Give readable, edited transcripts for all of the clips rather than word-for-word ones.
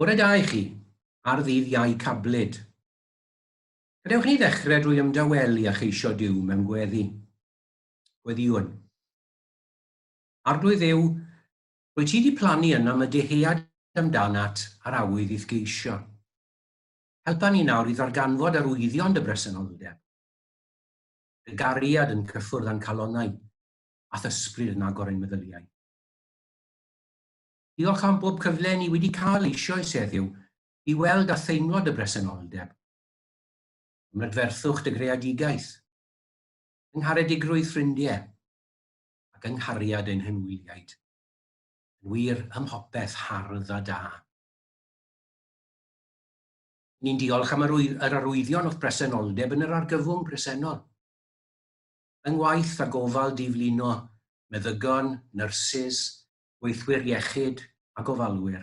Bore da i chi, ar ddydd Iau Cablyd. Gadewch ni ddechrau drwy ymdawelu a cheisio Duw mewn gweddi. Gweddïwn. Arglwydd Dduw, rwyt ti wedi plannu ynom y dyhead amdanat a'r awydd i'th geisio. Helpa ni nawr i ddarganfod arwyddion dy bresenoldeb. Dy gariad yn cyffwrdd â'n calonnau, a'th ysbryd yn agor ein meddyliau. Diolch am bob cyfle ni wedi cael eisoes heddiw i weld a theimlo dy bresenoldeb. Ymrydferthwch dy greadigaeth, yng ngharedigrwydd ffrindiau, ac yng nghariad ein hanwyliaid. Yn wir, ym mhopeth hardd a da. Ni'n diolch am yr, yr arwyddion o'th bresenoldeb yn yr argyfwng presennol. Yng ngwaith a gofal diflino meddygon, nyrsys, gweithwyr iechyd a gofalwyr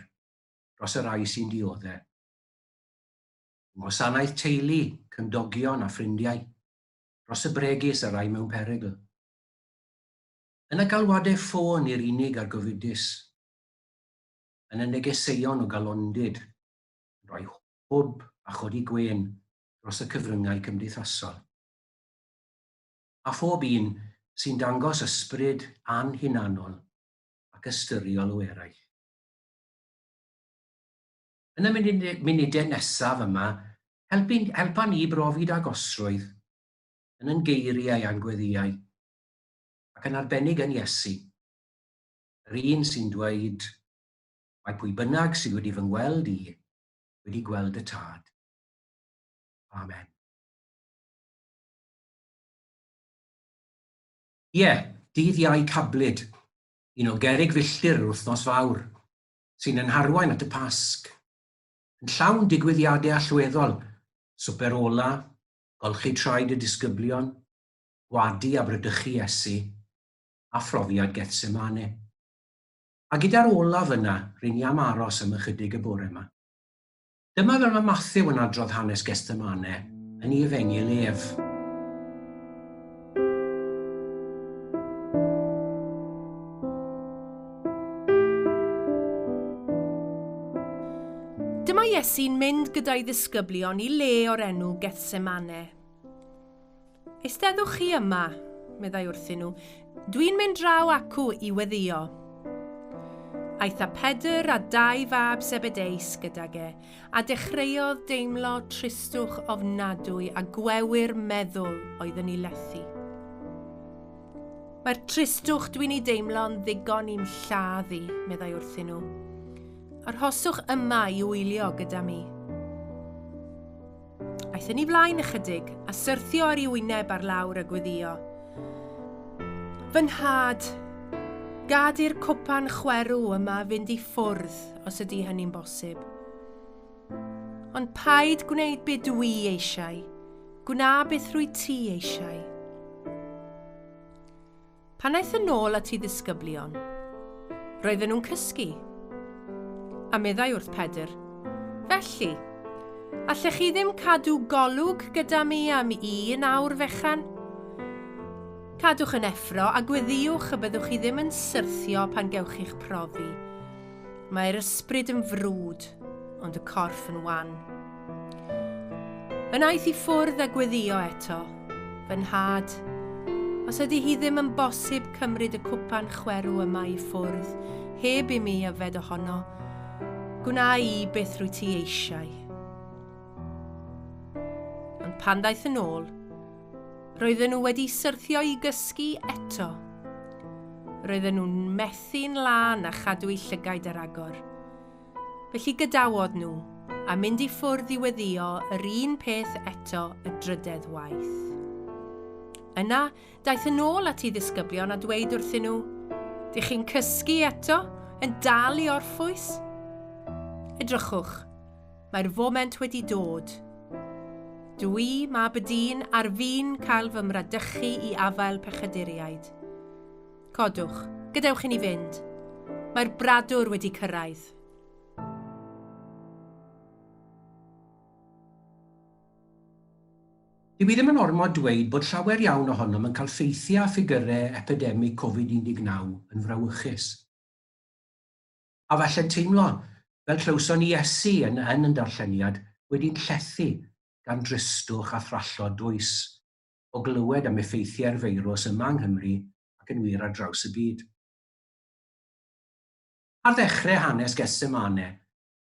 dros y rhai sy'n diodde'. Yng ngwasanaeth teulu, cymdogion a ffrindiau, dros y bregus a rai mewn perygl. Yn y galwadau ffôn i'r unig a'r gofidus. Yn y negeseuon o galondid, yn rhoi hwb a chodi gwên dros y cyfryngau cymdeithasol. A phob un sy'n dangos ysbryd anhunanol ac ystyriol o eraill. Yn y munudau nesaf yma, helpu, helpa ni brofi dagosrwydd yn yn geiriau a'n gweddïau, ac yn arbennig yn Iesu, yr un sy'n dweud, mae pwy bynnag sydd wedi fy ngweld i, wedi gweld y Tad. Amen. Ie, dydd Iau Cablyd, un o gerrig filltir yr wythnos fawr, sy'n ein harwain at y Pasg. Yn llawn digwyddiadau allweddol, swper ola, golchi traed y disgyblion, gwadu a bradychu Iesu, a phrofiad Gethsemane. A gyda'r olaf yna, ry'n ni am aros am ychydig y bore yma. Dyma fel mae Mathew yn adrodd hanes Gethsemane yn ei efengyl ef. Dyma Iesu'n mynd gyda'i ddisgyblion i le o'r enw Gethsemane. Eisteddwch chi yma, meddai wrthyn nhw, dwi'n mynd draw acw i weddio. Aeth â Pedr a dau fab Zebedeus gydag e, a dechreuodd deimlo tristwch ofnadwy a gwewyr meddwl oedd yn ei lethu. Mae'r tristwch dwi'n ei deimlo'n ddigon i'm lladd i, meddai wrthyn nhw. Arhoswch yma i wylio gyda mi. Aeth yn ei flaen ychydig a syrthio ar ei wyneb ar lawr a gweddio. Fy nhad, gad i'r cwpan chwerw yma fynd i ffwrdd os ydy hynny'n bosib. Ond paid gwneud be dwi eisiau, gwna beth rwy ti eisiau. Pan aeth yn ôl at ei ddisgyblion, roedden nhw'n cysgu. A meddai wrth Pedr, Felly, allech chi ddim cadw golwg gyda mi am un awr fechan? Cadwch yn effro a gweddïwch y byddwch chi ddim yn syrthio pan gewch chi'ch profi. Mae'r ysbryd yn frwd, ond y corff yn wan. Yna aeth i ffwrdd a gweddio eto. Fy nhad, os ydy hi ddim yn bosib cymryd y cwpan chwerw yma i ffwrdd, heb i mi yfed ohono, gwna i beth rwy ti eisiau. Ond pan ddaeth yn ôl, roedden nhw wedi syrthio i gysgu eto. Roedden nhw'n methu'n lân a chadw eu llygaid ar agor. Felly gadawodd nhw, a mynd i ffwrdd i weddïo yr un peth eto y drydedd waith. Yna, daeth yn ôl at ei ddisgyblion a dweud wrthyn nhw, Dych chi'n cysgu eto, yn dal i orffwys? Edrychwch, mae'r foment wedi dod. Dwi, mab y dyn, ar fin cael fy mradychu i afael pechaduriaid. Codwch, gadewch i ni fynd. Mae'r bradwr wedi cyrraedd. Dyw hi ddim yn ormod dweud bod llawer iawn ohonom yn cael ffeithiau a ffigyrau epidemig Covid-19 yn frawychus. A falle'n teimlo, fel clywson ni Iesu yn yn yn darlleniad, wedi'n llethu gan dristwch a thrallod dwys o glywed am effeithiau'r feirws yma yng Nghymru ac yn wir ar draws y byd. Ar ddechrau hanes Gethsemane,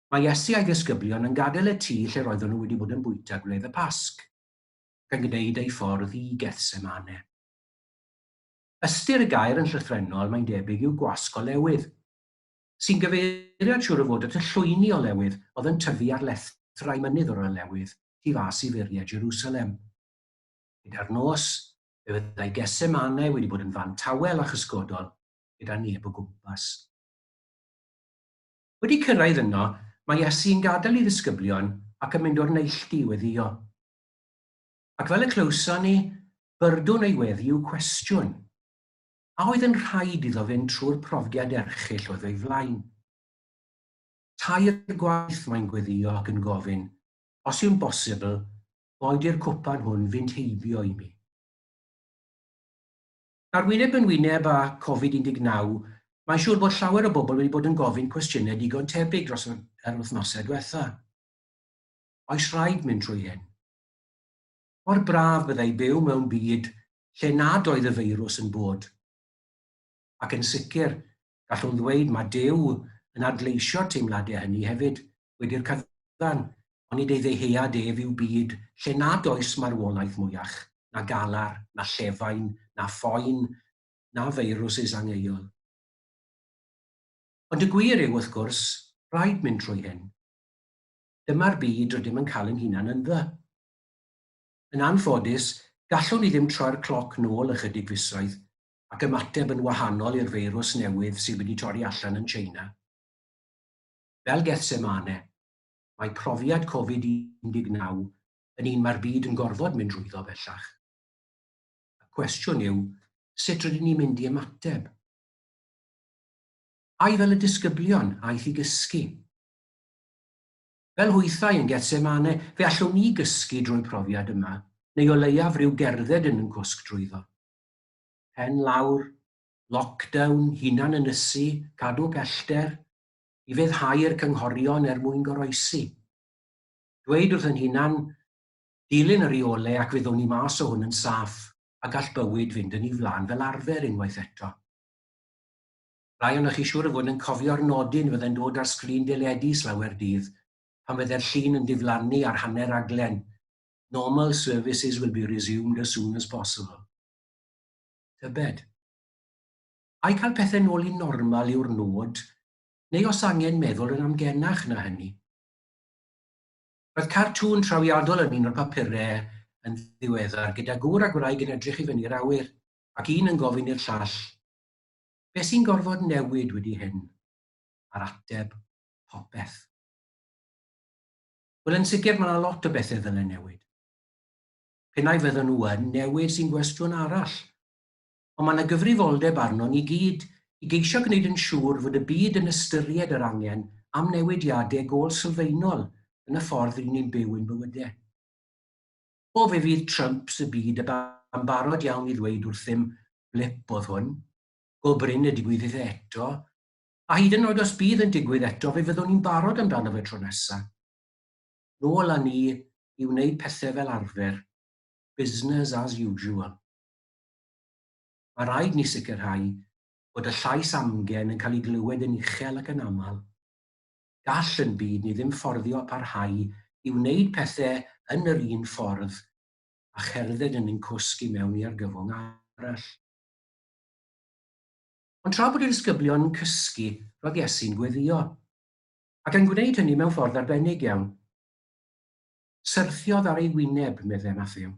mae Iesu a'i ddisgyblion yn gadael y tŷ lle roeddwn nhw wedi bod yn bwyta gwledd y Pasg, ac yn gwneud eu ffordd i Gethsemane. Ystyr y gair yn llythrennol, mae'n debyg, yw gwasg olewydd, sy'n gyfeiriad siŵr o fod at y llwyni olewydd oedd yn tyfu ar lethrau mynydd o'r olewydd tu fas i furiau Jerusalem. Gyda'r nos, fe fyddai Gethsemane wedi bod yn fan tawel a chysgodol, gyda neb o gwmpas. Wedi cyrraedd yno, mae Iesu yn gadael ei ddisgyblion ac yn mynd o'r neilltu i weddïo. Ac fel y clywson ni, byrdwn ei weddi yw cwestiwn. A oedd yn rhaid iddo fynd trwy'r profiad erchyll oedd o'i flaen? Tair gwaith mae'n gweddïo ac yn gofyn, os yw'n bosibl, boed i'r cwpan hwn fynd heibio i mi. Ar wyneb yn wyneb â Covid-19, mae'n siŵr bod llawer o bobl wedi bod yn gofyn cwestiynau digon tebyg dros yr wythnosau diwetha. Oes rhaid mynd trwy hyn? Mor braf byddai byw mewn byd lle nad oedd y feirws yn bod. Ac yn sicr, gallwn ddweud mae Duw yn adleisio'r teimladau hynny hefyd, wedi'r cyfan, onid ei ddyhead ef yw byd lle nad oes marwolaeth mwyach, na galar, na llefain, na phoen, na feirwsys angeuol. Ond y gwir yw, wrth gwrs, rhaid mynd trwy hyn. Dyma'r byd rydym yn cael ein hunan ynddo. Yn anffodus, gallwn ni ddim troi'r cloc nôl ychydig fisoedd ac ymateb yn wahanol i'r feirws newydd sydd wedi torri allan yn Tsieina. Fel Gethsemane, mae profiad Covid 19 yn un mae'r byd yn gorfod mynd drwyddo bellach. Y cwestiwn yw, sut rydyn ni'n mynd i ymateb? Ai fel y disgyblion aeth i gysgu? Fel hwythau yn Gethsemane, fe allwn ni gysgu drwy'r profiad yma, neu o leiaf rhyw gerdded yn yn cwsg drwyddo. Pen lawr, lockdown, hunan-ynysu, cadw pellter, i feddhau'r cynghorion er mwyn goroesi. Dweud wrth yn hunan, dilyn y rheolau ac fe ddown ni mas o hwn yn saff a gall bywyd fynd yn ei flaen fel arfer unwaith eto. Rhai ohonoch chi siŵr o fod yn cofio'r nodyn fydde'n dod ar sgrin deledu slawer dydd pan fydde'r llun yn diflannu ar hanner raglen, Normal services will be resumed as soon as possible. Tybed, ai cael pethau nôl i normal yw'r nod, neu os angen meddwl yn amgenach na hynny? Roedd cartŵn trawiadol yn un o'r papurau yn ddiweddar, gyda gŵr a gwraig yn edrych i fyny'r awyr, ac un yn gofyn i'r llall, Be sy'n gorfod newid wedi hyn? A'r ateb, popeth. Wel, yn sicr mae yna lot o bethau ddylai newid. P'un ai fydden nhw yn newid sy'n gwestiwn arall. Ond mae yna gyfrifoldeb arnon ni gyd i geisio gwneud yn siŵr fod y byd yn ystyried yr angen am newidiadau gôl-sylfaenol yn y ffordd ry'n ni'n byw ein bywydau. O, fe fydd Trumps y byd yn barod iawn i ddweud wrthym blip oedd hwn, go brin y digwyddith e eto, a hyd yn oed os bydd yn digwydd eto fe fyddwn ni'n barod amdano fe tro nesa. Nôl â ni i wneud pethau fel arfer, business as usual. Mae rhaid ni sicrhau bod y llais amgen yn cael ei glywed yn uchel ac yn aml. Gall yn byd ni ddim fforddio parhau i wneud pethau yn yr un ffordd a cherdded yn ein cwsg i mewn i argyfwng arall. Ond tra bod y disgyblion yn cysgu, roedd Iesu'n gweddïo, ac yn gwneud hynny mewn ffordd arbennig iawn. Syrthiodd ar ei wyneb, meddai Mathew.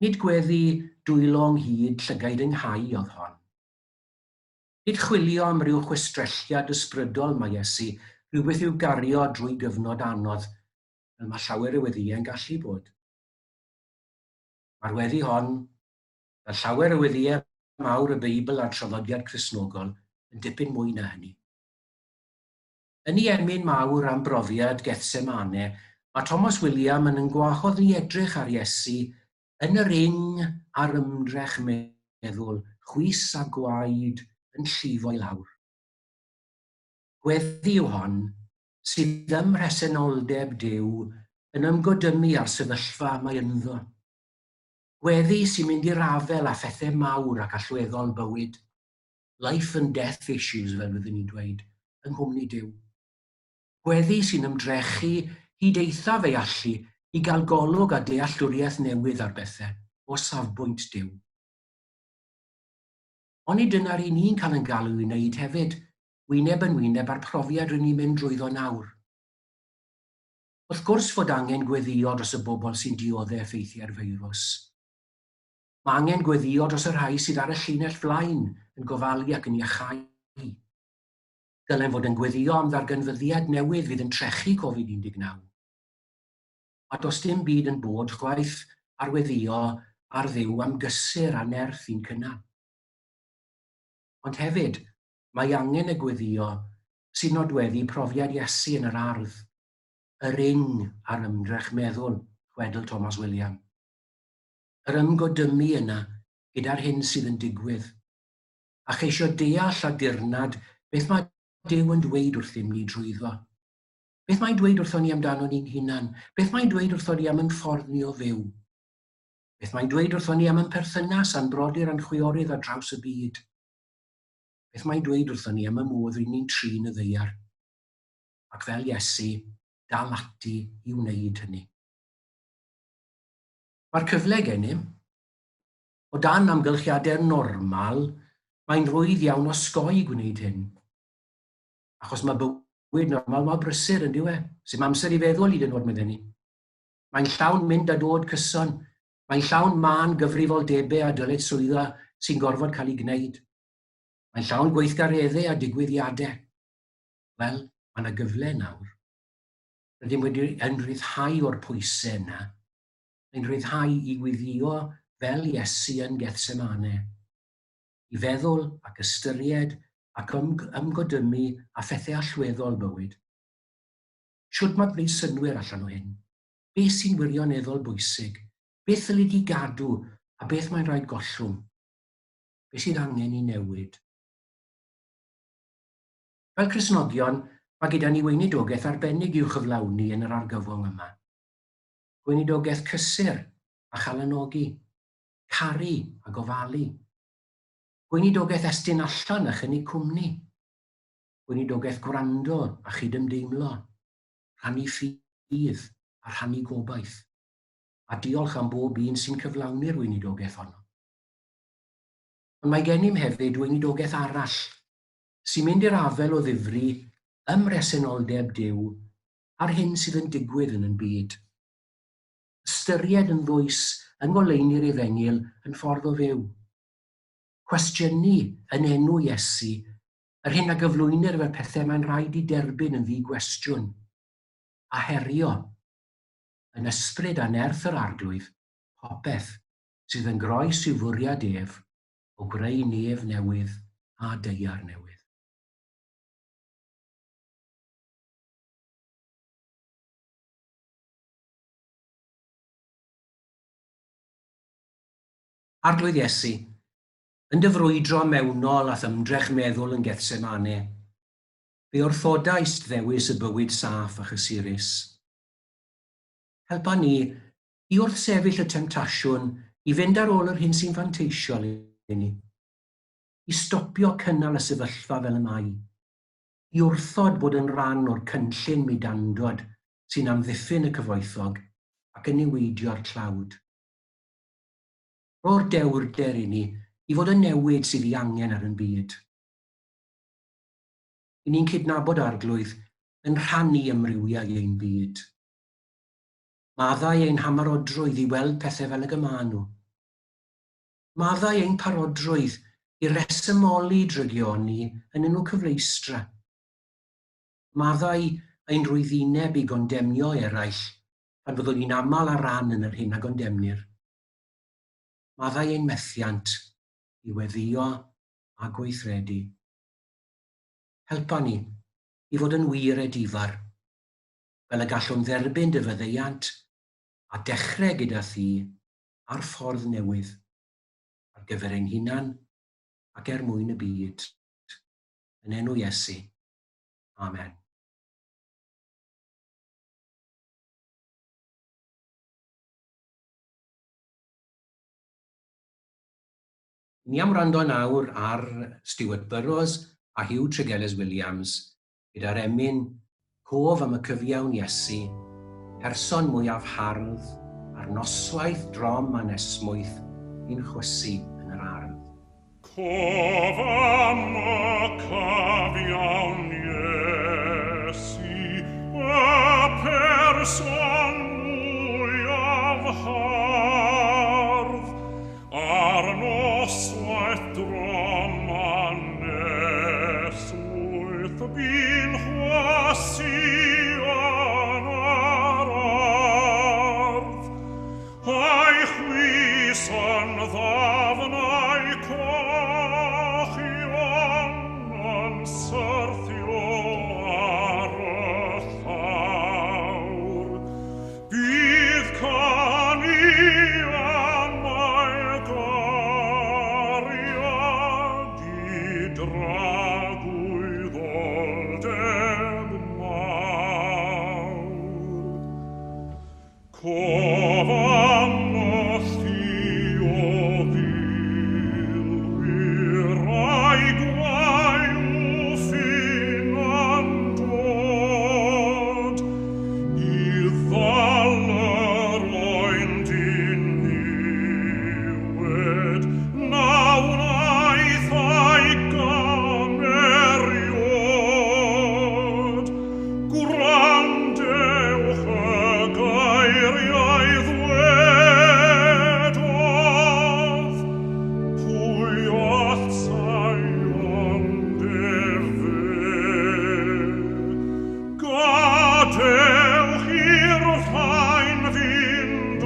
Nid gweddi dwylo ynghyd, llygaid ynghau oedd hon. Nid chwilio am ryw chwistrelliad ysbrydol mae Iesu, rhywbeth i'w gario drwy gyfnod anodd, fel mae llawer o weddïau yn gallu bod. Mae'r weddi hon, fel llawer o weddïau mawr y Beibl a'r traddodiad Cristnogol, Yn dipyn mwy na hynny. Yn ei emyn mawr am brofiad Gethsemane, mae Tomos William yn yn gwahodd ni edrych ar Iesu yn yr ing a'r ymdrech meddwl, chwys a gwaed yn llifo i lawr. Gweddi yw hon, sydd ym mhresenoldeb Duw yn ymgodymu â'r sefyllfa mae ynddo. Gweddi sy'n mynd i'r afael â phethau mawr ac allweddol bywyd, life and death issues fel fyddwn ni'n dweud, yng nghwmni Duw. Gweddi sy'n ymdrechu hyd eithaf ei allu i gael golwg a dealltwriaeth newydd ar bethau o safbwynt Duw. Onid dyna'r un ni'n cael yn galw i wneud hefyd, wyneb yn wyneb â'r profiad rŷn ni'n mynd drwyddo nawr? Wrth gwrs fod angen gweddïo dros y bobl sy'n diodde' effeithiau'r feirws. Mae angen gweddïo dros y rhai sydd ar y llinell flaen yn gofalu ac yn iachau. Dylem fod yn gweddïo am ddarganfyddiad newydd fydd yn trechu Covid 19. A does dim byd yn bod chwaith ar weddïo ar Dduw am gysur a nerth i'n cynnal. Ond hefyd, mae angen y gweddïo sy'n nodweddu profiad Iesu yn yr ardd, yr ing a'r ymdrech meddwl, chwedl Tomos William. Yr ymgodymu yna gyda'r hyn sydd yn digwydd, a cheisio deall a dirnad beth mae Duw yn dweud wrthym ni drwyddo. Beth mae'n dweud wrthon ni amdano ni'n hunan? Beth mae'n dweud wrthon ni am yn ffordd ni o fyw? Beth mae'n dweud wrthon ni am yn perthynas a'n brodyr a'n chwiorydd ar draws y byd? Beth mae'n dweud wrthon ni am y modd ry'n ni'n trin y ddaear? Ac fel Iesu, dal ati i wneud hynny. Mae'r cyfle gennym. O dan amgylchiadau normal, mae'n rhwydd iawn osgoi gwneud hyn. Achos mae bywyd normal mor brysur yn dyw e. Sim amser i feddwl hyd yn oed, medden ni. Mae'n llawn mynd a dod cyson. Mae'n llawn mân gyfrifoldebau a dyletswyddau sy'n gorfod cael eu gwneud. Mae'n llawn gweithgareddau a digwyddiadau. Wel, mae yna gyfle nawr. Rydym wedi yn rhyddhau o'r pwysau yna. Mae'n rhyddhau i wyddio fel Iesu yn Gethsemane. I feddwl ac ystyried ac ymgodymu â phethau allweddol bywyd. Shwt mae gwneud synnwyr allan o hyn? Beth sy'n wirioneddol bwysig? Beth ddylid i gadw a beth mae'n rhaid gollwng? Beth sydd angen i newid? Fel Cristnogion, mae gyda ni weinidogaeth arbennig i'w chyflawni yn yr argyfwng yma. Gweinidogaeth cysur a chalanogi, caru a gofalu. Gweinidogaeth estyn allan a chynnig cwmni. Gweinidogaeth gwrando a chydymdeimlo, rhannu ffydd a rhannu gobaith. A diolch am bob un sy'n cyflawni'r weinidogaeth honno. Ond mae gennym hefyd weinidogaeth arall sy'n mynd i'r afael o ddifri ym mhresenoldeb Duw a'r hyn sydd yn digwydd yn yn byd. Ystyried yn ddwys yng ngoleuni'r Efengyl yn ffordd o fyw. Cwestiynu yn enw Iesu yr hyn a gyflwynir fel pethau mae'n rhaid i derbyn yn ddi-gwestiwn, a herio, yn ysbryd a nerth yr Arglwydd, popeth sydd yn groes i'w fwriad ef o greu nef newydd a daear newydd. Arglwydd Iesu, Yn dy frwydro mewnol a'th ymdrech meddwl yn Gethsemane, fe wrthodaist ddewis y bywyd saff a chysurus. Helpa ni i wrthsefyll y temtasiwn i fynd ar ôl yr hyn sy'n fanteisiol i ni, i stopio cynnal y sefyllfa fel y mae, i wrthod bod yn rhan o'r cynllun mudandod sy'n amddiffyn y cyfoethog ac yn niweidio'r tlawd. Rho'r dewrder i ni i fod y newid sydd ei angen ar yn byd. I ni'n cydnabod Arglwydd yn rhannu amrywiau ein byd. Maddau ein hamarodrwydd i weld pethau fel ag y maen nhw. Maddau ein parodrwydd i resymoli drygioni yn enw cyfleustra. Maddau ein rwyddineb i gondemnio eraill pan fyddwn ni'n aml ar ran yn yr hyn a gondemnir. Maddau ein methiant i weddïo a gweithredu. Helpa ni i fod yn wir edifar, fel y gallwn dderbyn dy faddeuant a dechrau gyda thi ar ffordd newydd ar gyfer ein hunan ac er mwyn y byd. Yn enw Iesu. Amen. Ni am wrando nawr ar Stuart Burrows a Huw Tregelles Williams gyda'r emyn Cof am y Cyfiawn Iesu, person mwyaf hardd ar noswaith drom anesmwyth bu'n chwysu yn yr ardd. Cof am y cyfiawn Iesu, y person mwyaf hardd, ar noswaith drom anesmwyth bu'n chwysu yn yr ardd. A'i chwys yn ddafnau cochion yn syrthio ar y llawr. Bydd canu am ei gariad i dragwyddoldeb mawr. Cof am y llu o filwyr a'i gwaywffyn yn dod i ddal yr oen diniwed na wnaeth a'i gam erioed. Gwrandewch y geiriau ddwedodd, pwy allai ond efe? Gadewch i'r rhain fynd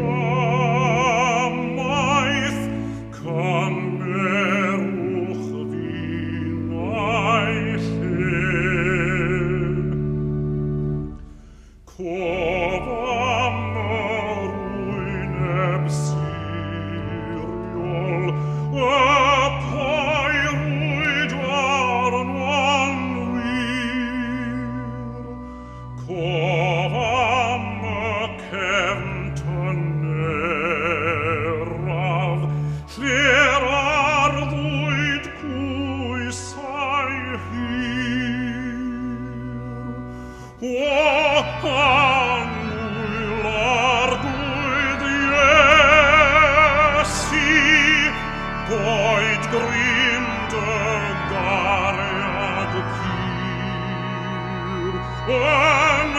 ymaith, cymerwch finnau lle. Cof am yr wyneb siriol, y paerwyd arno'n wir. Cof am y cefn tyneraf, lle'r arddwyd pwysau hir. O, annwyl Arglwydd Iesu, boed grym dy gariad pur yn